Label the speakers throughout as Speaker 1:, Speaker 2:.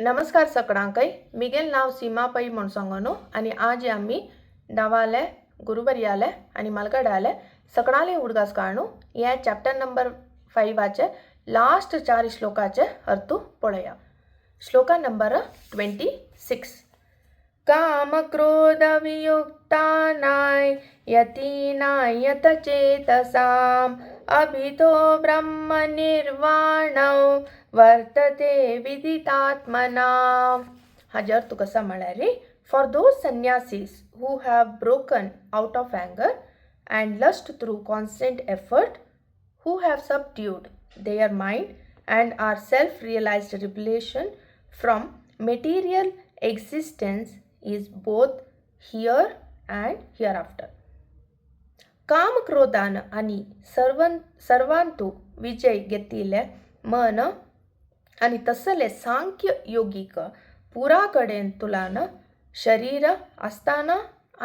Speaker 1: नमस्कार सगळ्यांकय. मिगेल नांव सीमा पै म्हूण सांगो आनी आज आमी दावाले गुरुवर्याले आनी मालगडाले सगळाले उडगास काडून हे चॅप्टर नंबर 5 लास्ट 4 श्लोकाचे अर्थ पळया. श्लोका नंबर 26. कामक्रोधवियुक्तानाय यतीनायत चेतसाम् अभितो ब्रह्मनिर्वाणौ वर्तते विदितात्मनाम्. हाजे अर्थ कसा म्हळ्यार, for those sannyasis who have broken out of anger and lust through constant effort, who have subdued their mind and are self realized, liberation from material existence is both here and hereafter. कामक्रोधान आनी सर्वांतु विजय घेतिल्ले मन आनी तसले सांख्य योगीक पुरा कडेन तुलान शरीर आसतना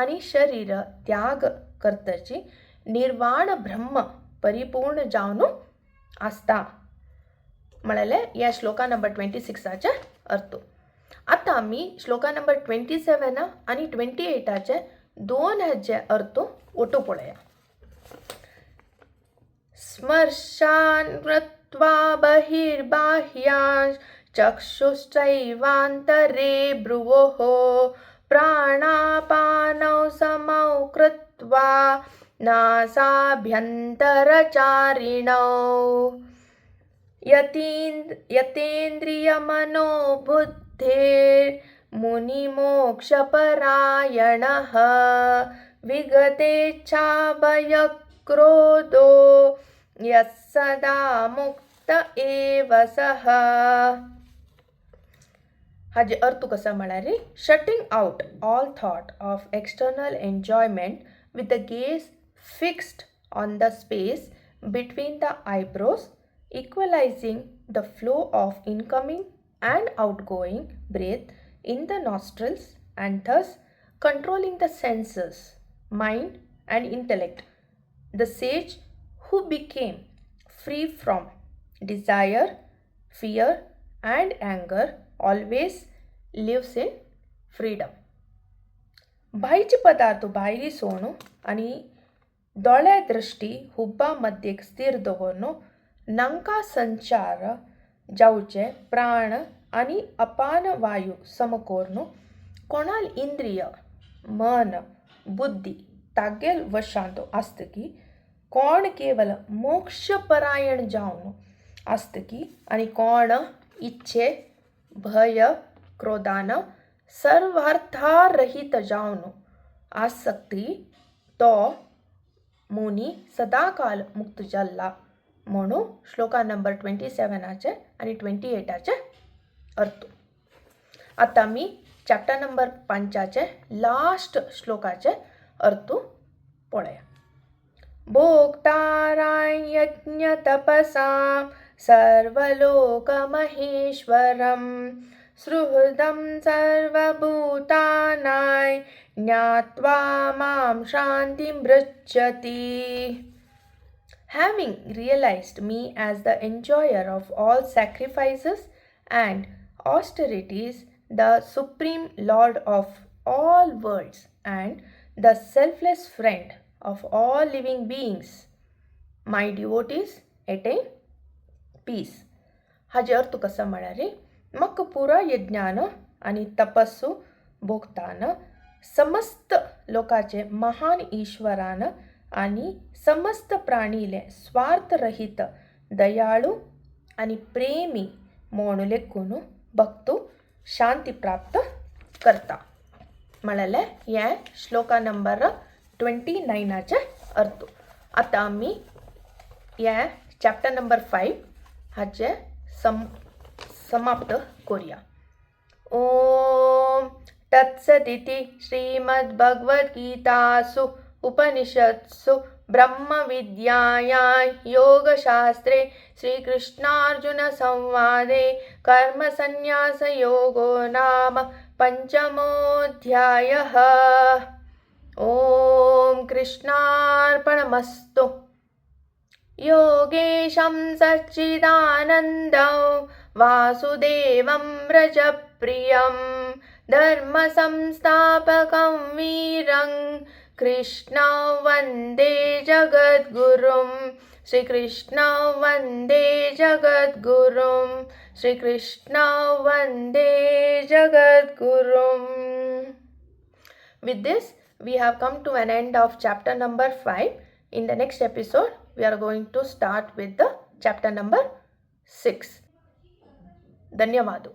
Speaker 1: आनी शरीर त्याग करतची निर्वाण ब्रह्म परिपूर्ण जावन आसता म्हळेले ह्या श्लोका नंबर 26 अर्थ. आतां आमी श्लोका नंबर 27 आनी 28 दोन हेजे अर्थ ओटू पळया. स्मर्शान कृत्वा बहिर्बाह्यां चक्षुश्चैवान्तरे भ्रुवोः प्राणापानौ समौ कृत्वा नासाभ्यन्तरचारिणौ यतेन्द्रियमनोबुद्धिर्मुनिमोक्षपरायणः विगतेच्छाभयक्रोधो यः सदा मुक्त एव सः. हाजे अर्थ कसा म्हळ्यार, shutting out all thought of external enjoyment with the gaze fixed on the space between the eyebrows, equalizing the flow of incoming and outgoing breath in the nostrils and thus controlling the senses, mind and intellect, the sage who became free from desire, fear and anger always lives in freedom. भायचे पदार्थ भायरी सोणू आनी दोळे दृश्टी हुब्बा मध्येक स्थिर दवरनु नांका संचार जावचे प्राण आनी अपान वायू समकोर्नु कोणाल इंद्रिय मन बुद्धी तागेल वशांत आसतकी कोण केवल मोक्षपरायण जावन आसतकी आनी कोण इच्छे भय क्रोधान सर्वार्थारहित जावन आसक्ती तो मुनी सदाकाल मुक्त जाल्ला म्हणून श्लोका नंबर 27 आनी 28 अर्थ. आतां आमी चॅप्टर नंबर 5 लास्ट श्लोकाचे अर्थ पळया. भोक्तारां यज्ञतपसां सर्वलोकमहेश्वरं सुहृदं सर्वभूतानां ज्ञात्वा मां शान्तिं पृच्छति. Having realized me as the enjoyer of all sacrifices and austerities, the supreme Lord of all worlds and the selfless friend of all living beings, my devotees attain peace. हाजे अर्थ कसा म्हळ्यार, म्हाका पुरा यज्ञान आनी तपस्सु भोगतान समस्त लोकाचे महान ईश्वरान आनी समस्त प्राणीले स्वार्थरहित दयाळू आनी प्रेमी म्हूण लेखून भक्तू शांती प्राप्त करता म्हळेले हे श्लोका नंबर 29 अर्थ. आतां आमी हे चॅप्टर नंबर 5 हाचे समाप्त करूया. ओम तत्सदिति श्रीमद्भगवद्गीतासु उपनिषत्सु ब्रह्मविद्यायां योगशास्त्रे श्रीकृष्णार्जुनसंवादे कर्मसन्न्यासयोगो नाम पंचमोऽध्यायः. ॐ कृष्णार्पणमस्तु. योगेशं सच्चिदानन्दं वासुदेवं व्रजप्रियं प्रियं धर्म संस्थापकं वीरं कृष्ण वन्दे जगद्गुरुं। श्रीकृष्ण वन्दे जगद्गुरुं। श्रीकृष्ण वन्दे जगद्गुरुं। With this, we have come to an end of chapter number 5. In the next episode, we are going to start with the chapter number 6. ಧನ್ಯವಾದ.